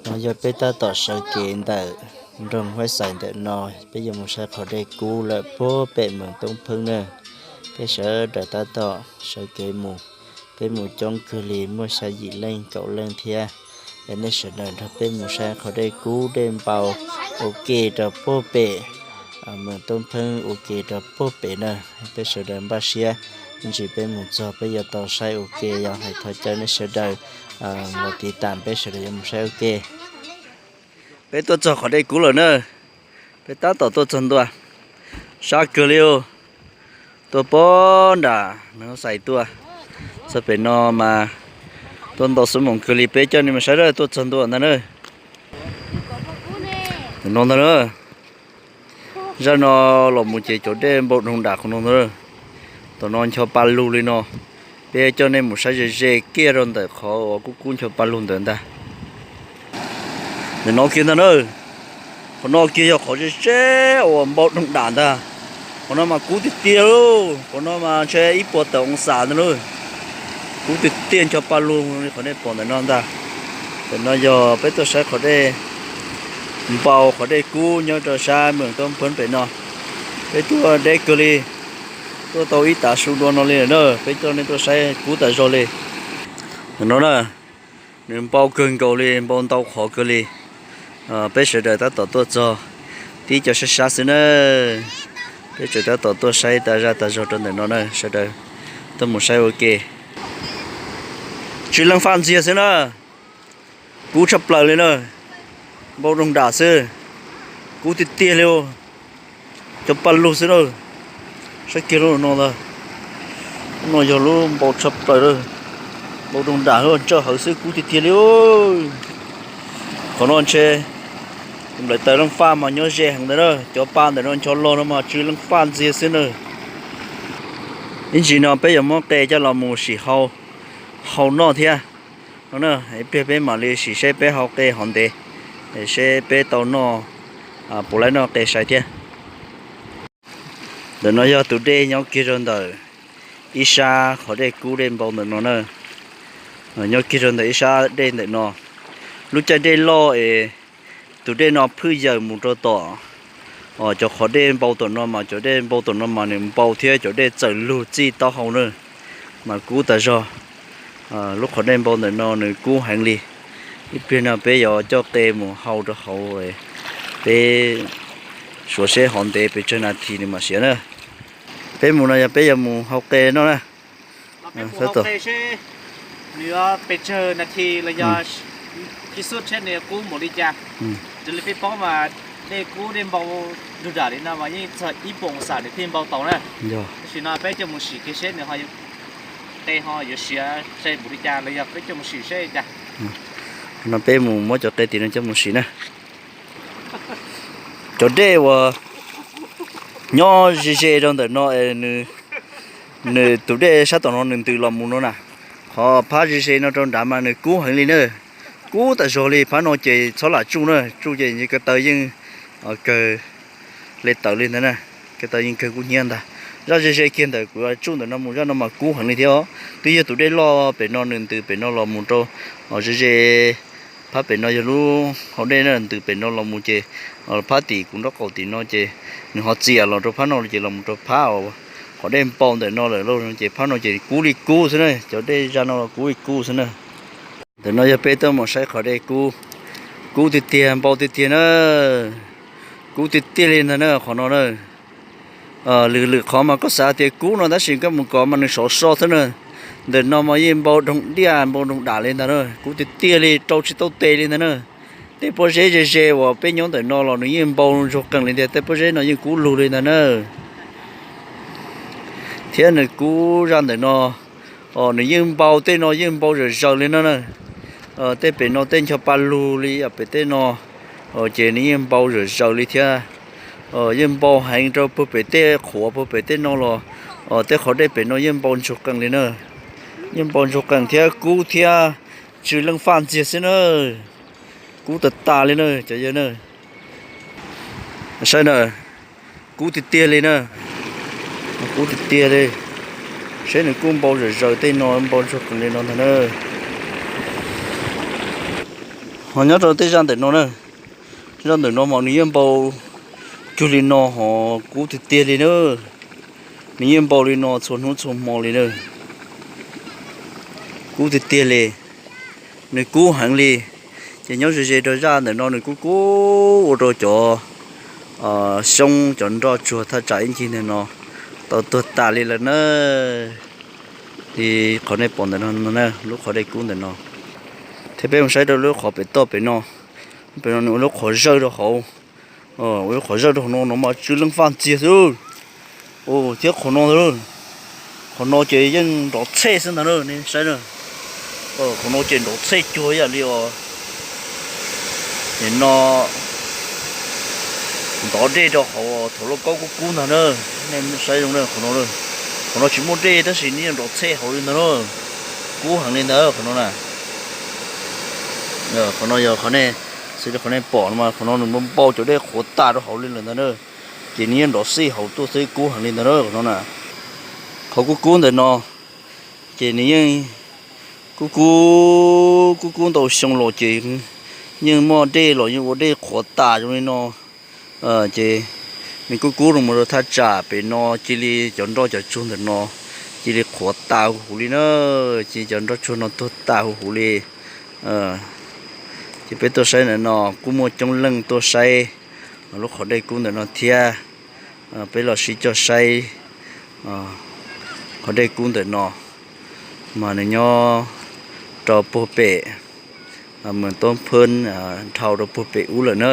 No yog peb tab tom sawv kev ntawm nroog Huab Xais ntawm no, peb yuav mus saib qhov dej kub lawm puag pem Moos Toob Pheeb na. Peb sawv daws tab tom sawv kev mus, peb mus coob kawg li, muaj xya yim leej kaum leej thiab. Es nej sawv daws nrog peb mus saib qhov dej kub dej npau ua ke rau puag pem Moos Toob Pheeb ua ke rau puag pem na. Peb sawv daws npaj siab, ib ntsis peb mus txog peb yuav tau saib ua ke, yog hais thov caw nej sawv daws los tiv tas, peb sawv daws yuav mus saib ua ke. Peb tuaj txog qhov dej kub lawm na, peb tab tom tuaj txog ntua, sab kawg li. Tuaj puag nram Moos Xais tuaj, txog pem no mas tuaj ntau xuab moos kawg li, peb coj nej mus saib, tuaj txog ntua ntag na. Tam no ntag na, zaj no los mus ces cov dej npau doog dam qhov no ntag. Tam no ncho pa lug li no, peb coj nej mus saib ze ze kiag rau ntawm qhov uas kub kub ncho pa lug ntawd ntag. Ntawm no kiag ntag na, qhov no kiag yog qhov ze ze uas npau doog dam ntag. Qhov no mas kub tiag tiag lauj, qhov no mas ntshe ib puas tawm oo xas ntag lauj. Kub tiag tiag ncho pa lug li qhov nej pom ntawm no ntag. Ntawm no yog peb tuaj saib qhov dej npau, qhov dej kub nyob rau sab Moos Toob Pheeb pem no. Peb tuaj deb kawg li, tuaj tau ib tav su dua no li lawm na, peb coj nej tuaj saib kub tas zog li. Ntawm no na, nws npau kawg nkaus li, npau ntau qhov kawg li. Peb sawv daws tab tom tuaj txog tib co sab sab xwb na. Peb tseem tab tom tuaj saib tas zaj tas zog rau ntawm no na, sawv daws tuaj mus saib ua ke. Tsw leej faj ntxiag xwb na, kub tshaj plaws li na, npau doog dam xwb, kub tiag tiag li. Cov pa lug xwb na, saib kiag lub no ntag. Lub no yog lub npau tshaj plaws, npau doog dam, ntsawj hawv xwb, kub tiag tiag li. Qhov no ntshe nplaim taws leej faj mas nyob ze heev ntawd na, cov pa ntawm no ncho los no mas tsw leej faj ntxiag xwb na. Ib ntsis no peb yuav muab qe coj los mus sim hau, hau noj thiab. No na, ib pliag peb mam li sim seb peb hau qe hov ntev, seb peb tau noj, puas laib noj qe sai thiab. Ntawm no yog tus dej nyob kiag rau ntawm ib sab qhov dej kub dej npau ntawm no na. Nyob kiag rau ntawm ib sab dej ntawm no. Lub caij dej loj es tus dej no phwj yawm mus rau tom cov qhov dej npau tom no mas cov dej npau tom no mas nws npau thiab cov dej txawm lug txij taub hau na, mas kub tas zog. Lub qhov dej npau ntawm no nws kub heev li. Ib pliag no peb yuav coj qe mus hau rau hauv, peb suav seb hov ntev pes tsawg nas this nws mam siav na. Peb mus no yog peb yuav mus hau qe no na. Nws yuav pes tsawg nas this los yog ib xub seb nws kub npaum li cas. Raws li peb paub mas dej kub dej npau doog dam li no mas yeej txog ib puas oo xam nws thiaj npau tau na. Tam sim no peb coj mus sim kiag seb nws qe ho yuav siav sai npaum li cas los yog peb coj mus sim seb li cas. No peb mus muab cov qe tim no coj mus sim na. Cov dej uas nyob ze ze rau ntawm no, nws tus dej sab tom no nws ntws los mus no na. Qhov phab ze ze no rau nrad mas nws kub heev li na. Kub tas zog li, phab no ces txhob lam tsuj na, tsuj ces ko taw yeej kawg hle tawm li ntag na, ko taw yeej kawg kub hnyiab ntag. Zaj ze ze kiag ntawm kuv tsuj ntawm no mus zaj no mas kub heev li thiab. Twb yog tus dej loj pem no nws ntws pem no los mus rau ze ze, phab pem no yog lub hau dej na, ntws pem no los mus ces phab tim kuv nraub qaum tim no ces nws ho txias los rau phab no ces los mus rau phab qhov dej npau ntawm no lawm lauj, ces phab no ces kub li kub xwb na, cov dej zaj no los kub li kub xwb na. Ntawm no yog peb tuaj mus saib qhov dej kub, kub tiag tiag npau tiag tiag na, kub tiag tiag li ntag na qhov no na. Lwm lwm qhov mas koj xav tias kub no tab sis koj mus kov mas nws sov so xwb na. Ntawm no mas yeej npau doog diaj npau doog dam li ntag na, kub tiag tiag li rau tsis tau tes li ntag na. Tej pob zeb ze ze uas peb nyob ntawm no los nws yeej npau ntsoog qees li ntag, tej pob zeb no yeej kub lug li ntag na. Thiab nws kub zaj ntawm no, nws yeej npau, tej no yeej npau zom zaws li no na. Tej pem no tej ncho pa lug li pem tej no, ces nws yeej npau zom zaws li thiab. Yeej npau heev rau puag pem tej qhuav puag pem tej no los, tej qhov dej pem no yeej npau ntsoog qees li na. Yeej npau ntsoog qees thiab kub thiab tsw leej faj ntxiag xwb na. Kub tas tas li na cov yawg na. Saib na, kub tiag tiag li na. Kub tiag tiag li. Saib nws kuj npau zom zaws tej no, npau ntsoog qees li no ntag na. Ho nyob rau tej zaj ntawm no na, zaj ntawm no mas nws yeej npau cuag li no ho kub tiag tiag li na. Nws yeej npau li no txhua hnub txhua hmo li na, kub tiag tiag li, nws kub heev li. Ces nyob ze ze rau zaj ntawm no nws kub kub ua rau cov xyoob cov nroj tsuag thaj tsam ib ncig ntawm no tau tuag tas li lawm na. Li qhov nej pom ntawm no, lub qhov dej kub ntawm no. Thiab peb mus saib rau lub qhov pem toj pem no, pem no nws ua lub qhov zawj rau hauv, ua lub qhov zawj rau hauv no no mas tsw leej faj ntxiag xwb. Thiab qhov no, qhov no ces yeej nrov txhej xwb ntag na, nej saib na. Qhov no ces nrov txhej cuag yam li os, nim no ntov dej rau hauv thaum lub kaub kub kub ntag na. Nej saib zoo na, qhov no, qhov no tsis muaj dej tab sis nws yeej nrov txhej hauv li ntag na. Kub heev li ntag qhov no na. Qhov no yog qhov nej, xws li qhov nej pom no mas qhov no nws npau npau cov dej qhuav tas rau hauv li lawm ntag na. Ces nws yeej nrov xij hauv tuaj xwb, kub heev li ntag na qhov no na. Qhov kub kub ntawm no ces nws yeej kub kub, kub kub ntau xyoo los ces yeej muaj dej los yeej ua dej qhuav tas zoo li no. Ces nws kub kub los mus rau thaj tsam pem no cia li cov nroj cov tsuag ntawm no cia li qhuav tas huv huv li na. Ces cov nroj tsuag no tuag tas huv huv li. Ces peb tuaj saib ntawm no kuj muaj coob leej tuaj saib lub qhov dej kub ntawm no thiab. Peb los sib coj saib qhov dej kub ntawm no, mas nws nyob rau puag pem Mws Toob Phwb, dhau rau puag pem ub lawm na.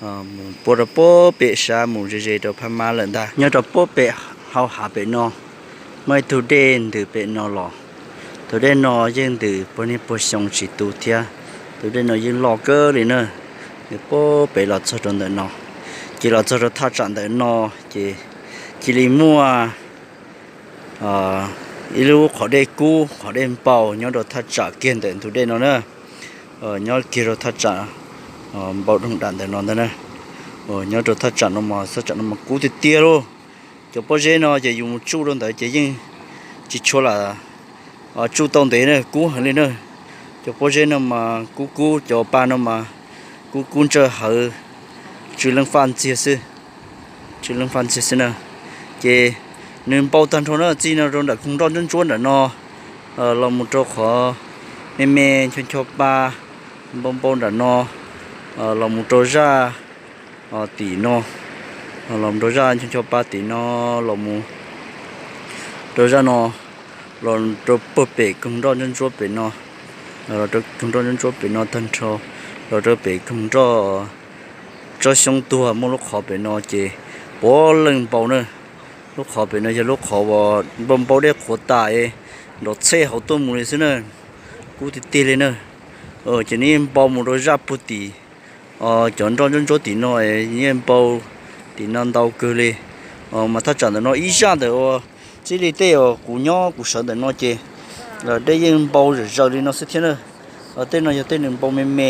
Mus puag rau puag pem sab mus ze ze rau Phab Mab lawm ntag. Nyob rau puag pem hau hav pem no muaj ib tug dej ntws pem no los. Tus dej no yeej ntws puag niaj puag xyoo tsis tu thiab. Tus dej no yeej loj kawg li na. Nws puag pem los txog rau ntawm no, ces los txog rau thaj tsam ntawm no, ces cia li muaj ib lub qhov dej kub, qhov dej npau nyob rau thaj tsam kiag ntawm ntug dej no na. Nyob kiag rau thaj tsam npau doog dam ntawm no ntag na. Nyob rau thaj tsam no mas thaj tsam no mas kub tiag tiag lauj. Cov pob zeb no ces yus mus tsuj rau ntawd ces yeej tsis tshua lam tsuj tau ntev na, kub heev li na. Cov pob zeb no mas kub kub, cov pa no mas kub kub ntsawj hawv, tsw leej faj ntxiag xwb, tsw leej faj ntxiag xwb na. Ces nws npau tag nrho na, txij no rau nram koog nroj ntsuab ntsuab nram no los mus rau qhov me me ncho ncho pa, npau npau nram no los mus rau zaj tim no, los mus rau zaj ncho ncho pa tim no, los mus rau zaj no, los rau puag pem koog nroj ntsuab ntsuab pem no, los rau koog nroj ntsuab ntsuab pem no tag nrho, los rau pem koog nroj tsob xyoob tuag muaj lub qhov pem no ces puav leej npau na. Lub qhov pem no yog lub qhov uas npau npau dej qhuav tas es nrov txhej hauv tuaj mus li xwb na. Kub tiag tiag li na. Ces nws yeej npau mus rau zaj puag tim cov nroj ntsuab ntsuab tim no, yeej npau tim no ntau kawg li. Mas thaj tsam ntawm no ib zaj ntawm uas txij li tej uas kuv nyob kuv sawv ntawm no ces dej yeej npau zom zaws li no xwb thiab na. Tej no yog tej nws npau me me,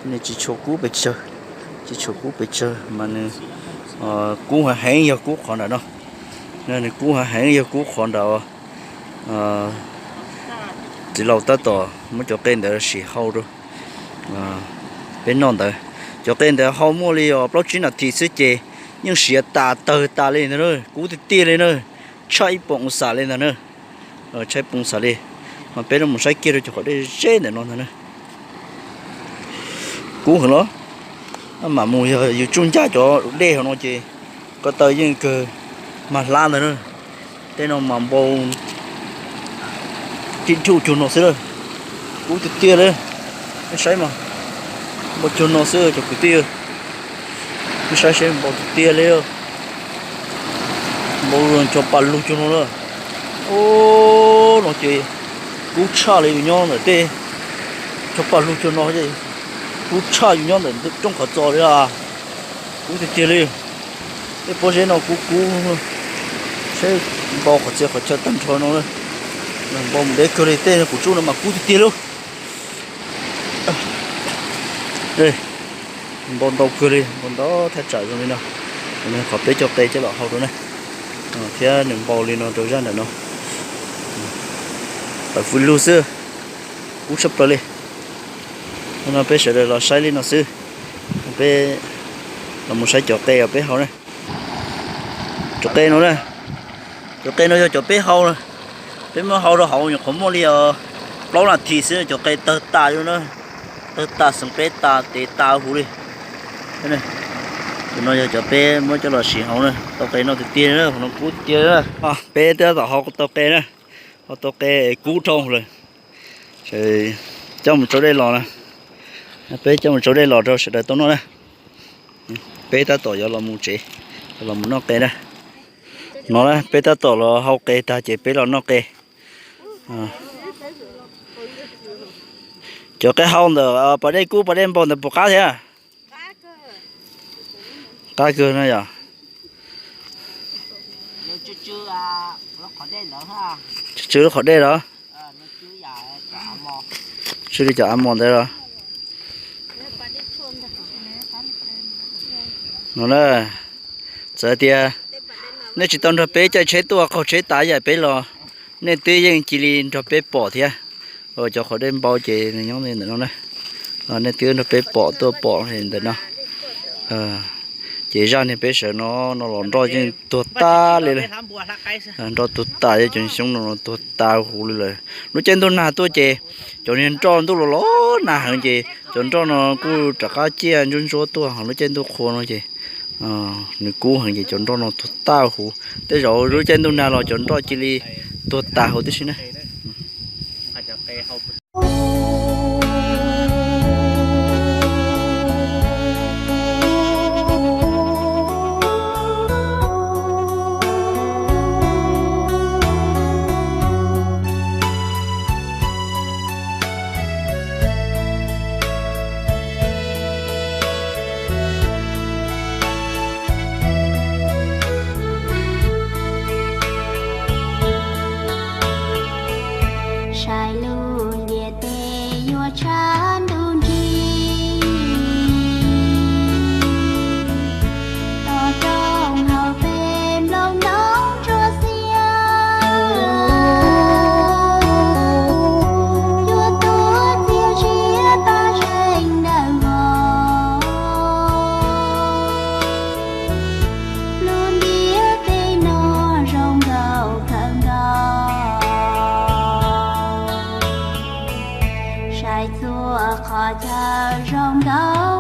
nws tsis tshua kub pes tsawg, tsis tshua kub pes tsawg mas nws kub heev heev yog kub qhov nram no. Nws kub heev heev yog kub qhov nram txiv laus tab tom muab cov qe ntawd sim hau rau peb noj ntawd. Cov qe ntawd hau muaj li os plaub tsib nas this xwb ces yeej siav tas tawg tas li ntag na, kub tiag tiag li na, tshaj ib puas oo xam li ntag na. Tshaj ib puas oo xam li. Mas peb los saib kiag rau cov qhov dej zeb ntawm no ntag na. Kub heev los, mam mus yog yus tsuj ncaj cov dej hauv no ces ko taw yeej kawg mag hlab ntag na. Tej no mas npau tib nrhuj cuag no xwb lawm. Kub tiag tiag li. Nej saib mas, npau cuag no xwb cov kwv tij. Nej saib seb npau tiag tiag li. Npau ncho pa lug cuag no na. Ub, no ces kub tshaj li yus nyob ntawm tej, ncho pa lug cuag no, kub tshaj yus nyob ntawm rooj qhov txos li a. Kub tiag tiag li. Tej pob zeb no kub kub, saib npau qhov txhia qhov chaw tag nrho no, npau mus deb kawg li. Tej kuv tsuj no mas kub tiag tiag li. Npau ntau kawg li, npau ntau thaj tsam zoo li no. Nws qhov peb cov qe coj los hau rau ne, thiab nws npau li no rau zaj ntawm no. Tawm fws lug xwb, kub tshaj plaws li. No peb sawv daws los saib li no xwb. Peb los mus saib cov qe uas peb hau na. Cov qe no na, cov qe no yog cov peb hau na. Peb muab hau rau hauv nyuam qhuav muaj li plaub nas this xwb cov qe tawg tas li na. Tawg tas, xeev pleb tas, tes tas huv li. Cov no yog cov peb muab coj los siv hauv na, tau qe no tiag tiag na, qhov no kub tiag. Peb tab tom hau tau qe na, hau tau qe kub dhau lawm. Coj mus tsau dej los na. Peb coj mus tsau dej los rau sawv daws tau noj na. Peb tab tom yuav los mus tsev, los mus noj qe na. No na, peb tab tom los hau qe tag ces peb los noj qe. Cov qe hau ntawm pas dej kub pas dej npau ntawd puas qab thiab? Qab kawg no yom. Tsw tsw lub qhov dej los? Tsw li cov av mos ntawd los? No na, txawm tias nej tsis tau nrog peb caij tsheb tuaj qaug tsheb tas yam peb los, nej twb yeej cia li nrog peb pom thiab. Cov qhov dej npau ces nws nyob li ntawm no na. Nej twb nrog peb pom tuaj pom li ntawm no. Ces zaj niag peb sawv no, no los nroj yeej tuag tas li lawm. Nroj tuag tas, cov xyoob no tuag tas huv li lawm. Lub caij ntuj nag tuaj ces cov niag nroj ntuj los los nag heev ces cov nroj no kuj rov qab ciaj ntsuab ntsuab tuaj. Lub caij ntuj qhua no ces nws kub heev ces cov nroj no tuag tas huv. Tej zaum lub caij ntuj nag los cov nroj cia li tuag tas huv tib si na. Saib lub ntiaj teb yuav tshav ntuj nrig, tos rooj hauv peb nplooj ntoo tsuas xiab, yuav tuav txiag ziab pab zeeg dawb vog. Lub ntiaj teb no zoo nkauj kawg nkaus, saib txhua qhov chaw zoo nkauj